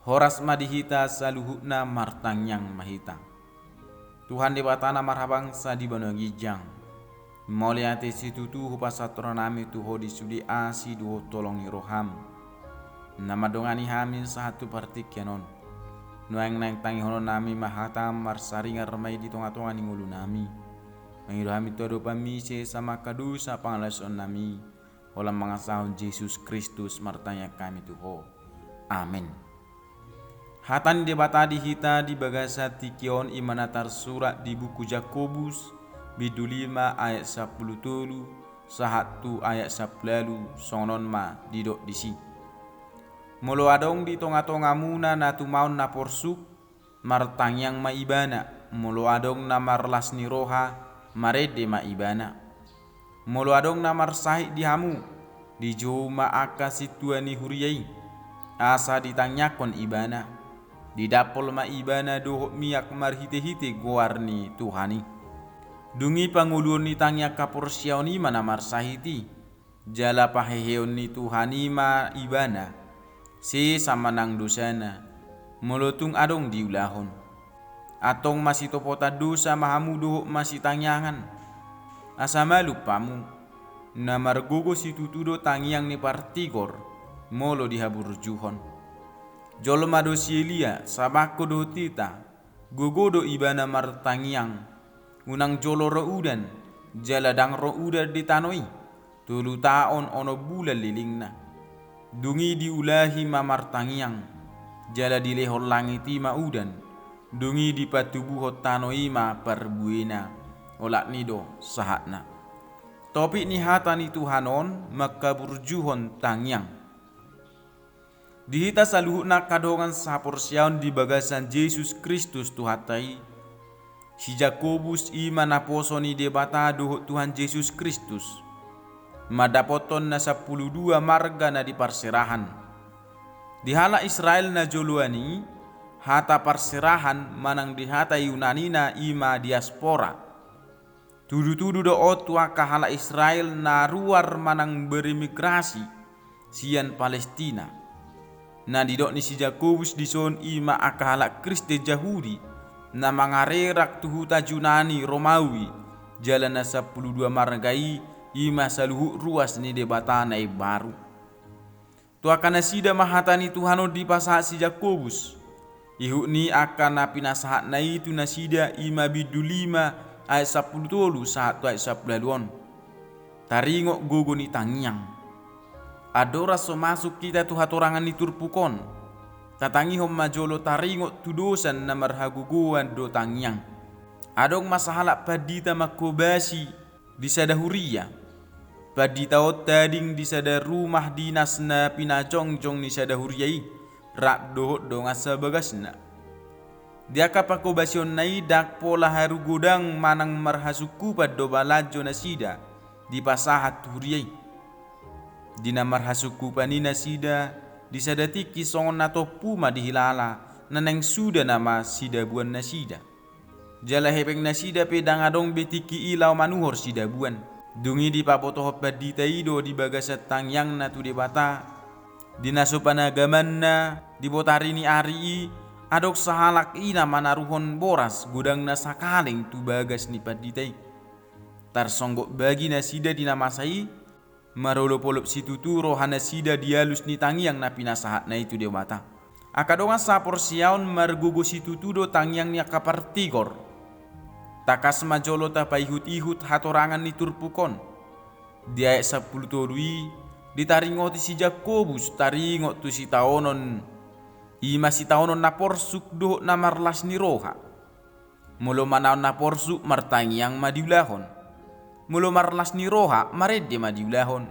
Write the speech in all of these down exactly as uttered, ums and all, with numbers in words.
Horas ma di hita saluhutna, martangiang ma hita. Tuhan Debata na marhabangsa di banua ginjang, mauliate situtu hupasahat rohanami tu Ho di sude asi dohot holong ni roham, na mandongani hami sahat tu partingkian on. Nuaeng naeng tangihononnami ma hatam, marsaringar ma i di tongatonga ni ngolunami. Mangido hami tu adopanmi sesa mangkadosa pangalaosionnami, holan mangasahon Jesus Kristus martangiang hami tu Ho. Amen. Hata ni Debata di hita di bagasan tingki on i ma na tarsurat di buku Jakobus, bindu lima ayat sampulu tolu sahat tu ayat sampulu ualu, songon on ma didok disi: Molo adong di tongatongamuna na tumaon na porsuk, martangiang ma ibana. Molo adong na marlas ni roha, marende ma ibana. Molo adong na marsahit di hamu, dijou ma angka sintua ni huria i, asa ditangiangkon ibana. Didampol ma ibana dohot miak marhitehite goar ni Tuhan i. Dung i pangoluon ni tangiang haporseaon i ma na marsahit i, jala paheheon ni Tuhan i ma ibana, sesa manang dosana, molo tung adong diulahon. Antong masitopotan dosa ma hamu dohot masitangiangan. Asa malum hamu, na margogo situtu do tangiang ni partigor, molo dihaburjuhon. Jolma do si Elia, sabangko dohot hita, gogo do ibana martangiang, unang jolo ro udan, jala ndang ro udan di tano i, tolu taon onom bulan lelengna. Dung i diulahi ma martangiang, jala dilehon langit i ma udan, dung i dipatubuhon tano i ma parbuena, olat ni do sahatna. Topik ni hata ni Tuhan on mangkaburjuhon tangiang. Di hita saluhutna angka dongan sahaporseaon di bagasan Jesus Kristus Tuhanta i, si Jakobus i ma naposo ni Debata dohot Tuhan Jesus Kristus, mandapothon na sampulu dua marga na di parserahan. Di halak Israel na joloan i, hata parserahan manang di hata Yunanina i ma diaspora. Tudutudu do on tu angka halak Israel na ruar manang beremigrasi sian Palestina. Na nidok ni si Jakobus dison i ma angka halak Kristen Jahudi na mangarerak tu huta Junani Romawi, jala na sampulu dua marga i, i ma saluhut ruas ni Debata na imbaru. Tu angka nasida ma hata ni Tuhan on dipasahat si Jakobus. Ihut ni angka na pinasahatna i tu nasida i ma bindu lima ayat sampulu tolu sahat tu ayat sampulu ualu on. Taringot gogo ni tangiang. Andorang so masuk hita tu hatorangan ni turpuk on, tatangihon ma jolo taringot tudosan na marhagogoan do tangiang. Adong ma sahalak pandita manghobasi di sada huria. Pandita on tading di sada rumah dinas na pinajongjong ni sada huria i, rap dohot dongan sabagasna. Di angka panghobasionna i ndang pola haru godang manang marhasungkupan do balanjo nasida dipasahat tu huria i. Di na marhasungkupan i nasida, di sada tingki songon na tompu ma dihilala, na naeng suda nama sidabuan nasida. Jala hepeng nasida pe ndang adong be tingki i laho manuhor sidabuan. Dung i dipabotohon pandita i do di bagasan tangiangna tu Debata. Di na so panagamanna di botari ni ari i, adong sahalak i na manaruhon boras godangna sakaleng tu bagas ni pandita i. Tarsonggot bagi nasida di na masa i, marolopolop situtu rohanasida di alus ni tangiang na pinasahatna i tu Debata. Angka dongan sahaporseaon, margogo situtu do tangiang ni angka partigor. Tangkas ma jolo tapaihutihut hatorangan ni turpuk on. Di ayat sampulu tolu i, ditaringoti si Jakobus taringot tu sitaonon, i ma sitaonon na porsuk dohot na marlas ni roha. Molo manaon na porsuk, martangiang ma diulahon. Molo marlas ni roha, marende ma diulahon.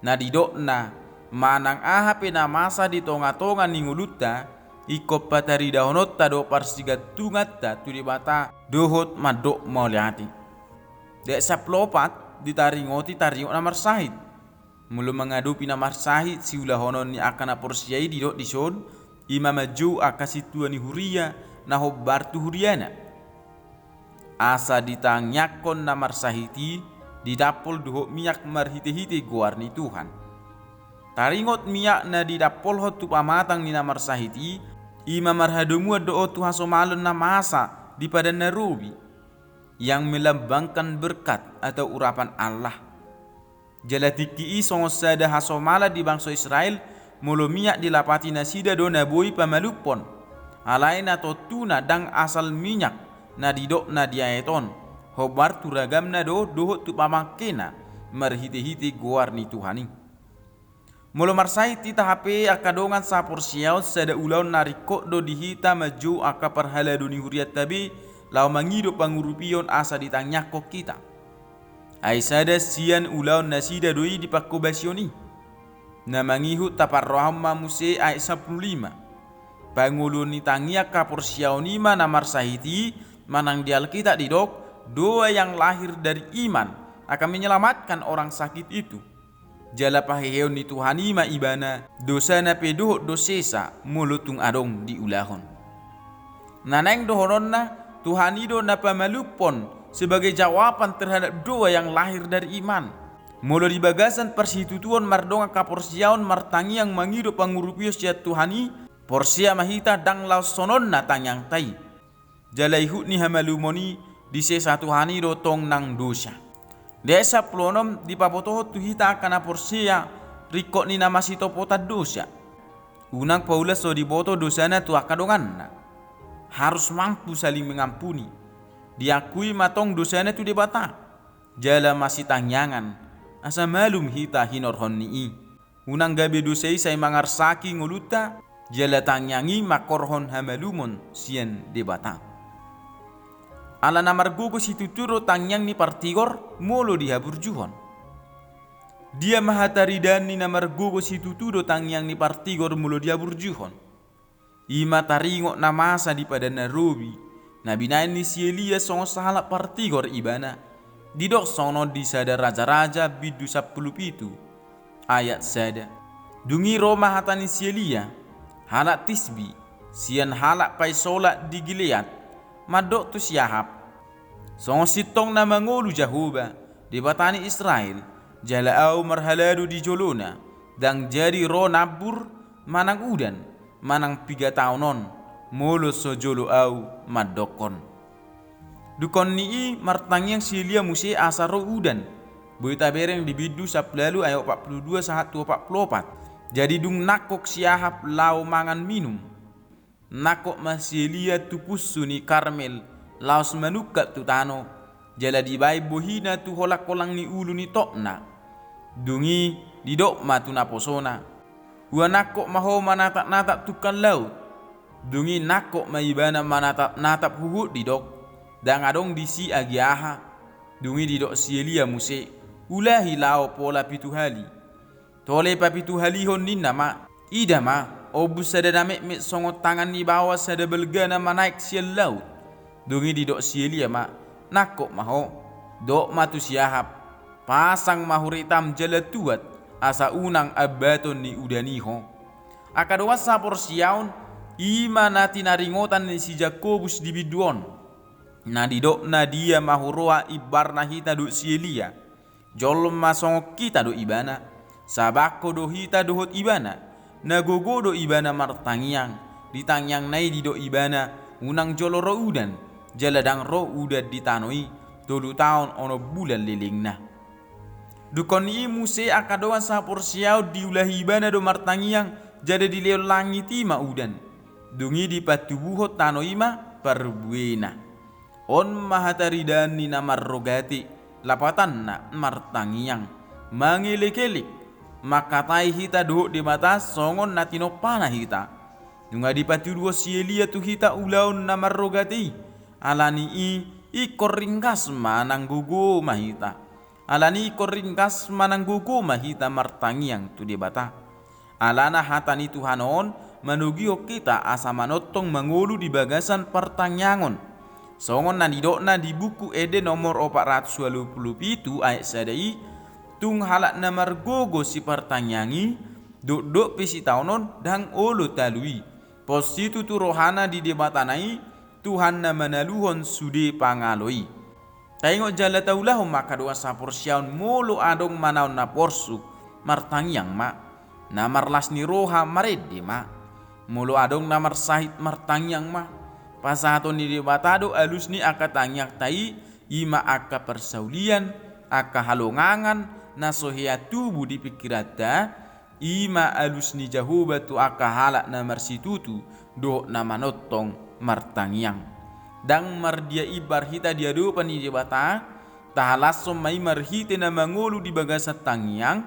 Na nidokna, manang aha pe na masa di tongatonga ni ngolunta, ingkon pataridahononta do parsigantunganta tu Debata dohot mandok mauliate. Di ayat sampulu opat ditaringoti taringot na marsahit. Molo mangadopi na marsahit siulahonon ni angka na porsea i, didok dison, i ma manjou angka sintua ni huria na hombar tu huriana, asa ditangiangkon na marsahit i, didampol dohot miak marhitehite goar ni Tuhan. Taringot miak na didampolhon tu pamatang ni na marsahit i, I ma marhadomuan dohot tu hasomalon na masa di Padan na Robi, yang melambangkan berkat atau urapan Allah. Jala tingki i songon sada hasomalan di bangso Israel, molo miak dilapati nasida do na boi pamalumhon. Alai na tontuna ndang asal minyak na didok na di ayat on, hombar tu ragamna do dohot tu pamangkena, marhitehite goar ni Tuhan i. Molo marsahit hita hape angka dongan saporseaon, sada ulaon na ringkot do di hita manjou angka parhalado ni hurianta be laho mangido pangurupion asa ditangiangkon hita. Ai sada sian ulaon nasida do i di pangkobasion i. Na mangihut taparrohahon ma muse ayat sampulu lima. Pangoluon ni tangiang haporseaon i ma na marsahit i, manang di Alkitab didok, doa yang lahir dari iman akan menyelamatkan orang sakit itu. Jala paheheon ni Tuhan i ma ibana, dosana pe dohot do sesa molo tung adong diulahon. Na naeng dohononna, Tuhan i do na pamalumhon sebagai jawaban terhadap doa yang lahir dari iman. Molo di bagasan parsitutuon mardongan haporseaon martangiang mangido pangurupion sian Tuhan i, porsea ma hita ndang laos songon on na tangiangta i. Jala ihut ni hamalumon i disesa Tuhan i do tong nang dosa. Di ayat sampulu onom dipabotohon tu hita angka na porsea ringkot ni na masitopotan dosa. Unang paula so diboto dosana tu angka donganna. Harus mampu saling mengampuni. Diakui ma tong dosana tu Debata. Jala masitangiangan, asa malum hita hinorhon ni i. Unang gabe dosa i sai mangarsaki ngolunta, jala tangiang i mangkorhon hamalumon sian Debata. Ala na margogo situtu do tangiang ni partigor molo dihaburjuhon. Dia ma hataridaan ni na margogo situtu do tangiang ni partigor molo dihaburjuhon? I ma taringot na masa di Padan na Robi, na binahen ni si Elia songon sahalak partigor ibana. Didok songon on di Sada Raja-raja bindu sampulu pitu, ayat sada. Dung i ro ma hata ni si Elia, halak Tisbi, sian halak paisol di Gilead, mandok tu si Ahab: Songon sintong na mangolu Jahowa, Debata ni Israel, jala ahu marhalado di jolona, ndang jadi ro nambur manang udan, manang piga taon on, molo so jolo ahu mandokkon. Dungkon ni i martangiang si Elia muse asa ro udan. Boi tabereng di bindu sampulu ualu ayat opat pulu dua sahat tu opat pulu opat. Jadi dung nangkok si Ahab laho mangan minum, nangkok ma si Elia tu punsu ni Karmel laos manungkap tu tano, jala dibaen bohina tu holang-holang ni ulu ni tokna. Dung i didok ma tu naposona: Huanangkok ma ho manatap-natap tungkan laut. Dung i nangkok ma ibana manatap-natap huhut didok, ndang adong disi agi aha. Dung i didok si Elia muse: Ulahi laho pola pitu hali. Tole papituhalihon ninna ma. Ida ma, ombus sada na metmet songon tangan ni baoa sada balga na manaek sian laut. Dung i didok si Elia ma: Nangkok ma ho. Dok ma tu si Ahab: Pasang ma huretam jala tuat, asa unang ambaton ni udan i ho. Angka dongan saporseaon, i ma na tinaringotan ni si Jakobus di bindu on. Na didok na dia ma huroha imbarna hita dohot si Elia. Jolma songon hita do ibana. Sabangko do hita dohot ibana. Na gogo do ibana martangiang. Di tangiangna i didok ibana: Unang jolo ro udan. Jala ndang ro udan di tano i tolu taon onom bulan lelengna. Dungkon ni i muse angka dongan saporseaon diulahi ibana do martangiang, jala dilehon langit i ma udan. Dung i dipatubuhon tano i ma parbuena. On ma hataridaan ni na marrogate, lapatanna martangiang, mangelek-elek, mangkatai hita dohot Debata songon na tinompana hita. Nunga dipatuduhon si Elia tu hita ulaon na marrogate i, ala ni i ingkon ringgas manang gogo ma hita. Ala ni i ingkon ringgas manang gogo ma hita martangiang tu Debata. Alana hata ni Tuhan on manogihon hita asa manongtong mangolu di bagasan partangiangon. Songon na nidokna di Buku Ende nomor opat ratus ualu pulu pitu ayat sada i: Tung halak na margogo sipartangiang i, dokdok pe sitaonon ndang olo talu i. Pos situtu rohana di Debatana i, Tuhan na manaluhon sude pangalo i. Taingot jala taulahon ma angka dongan saporseaon, molo adong manaon na porsuk, martangiang ma. Na marlas ni roha marende ma. Molo adong na marsahit, martangiang ma. Pasahaton ni Debata do alus ni angka tangiangta i, i ma angka parsaulian, angka halongangan na so hea tubu di pingkiranta, i ma alus ni Jahowa tu angka halak na marsitutu dohot na manongtong martangiang. Ndang mardia imbar hita di adopan ni Debata, tahalashon ma i marhite na mangolu di bagasan tangiang,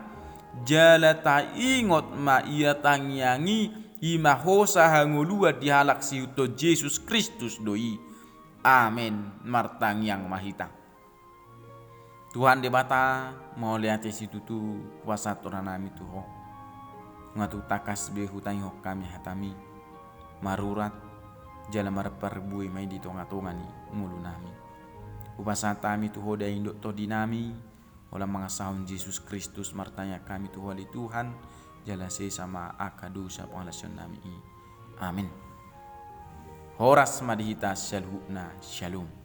jala taingot ma ia tangiang i, i ma hosa hangoluan di halak siihuthon Jesus Kristus do i. Amen. Martangiang ma hita. Tuhan Debata, mauliate situtu hupasahat roha nami tu Ho. Nunga tung tangkas be hutangihon hami hataMi, marurat, jala marparbue ma i di tongatonga ni ngolu nami. Hupasahat hami tu Ho Dainang dohot Tondi nami, holan mangasahon Jesus Kristus martangiang hami tu Ho ale Tuhan, jala sesa ma angka dosa pangalaosion nami i. Amen. Horas ma di hita saluhutna. Syalom.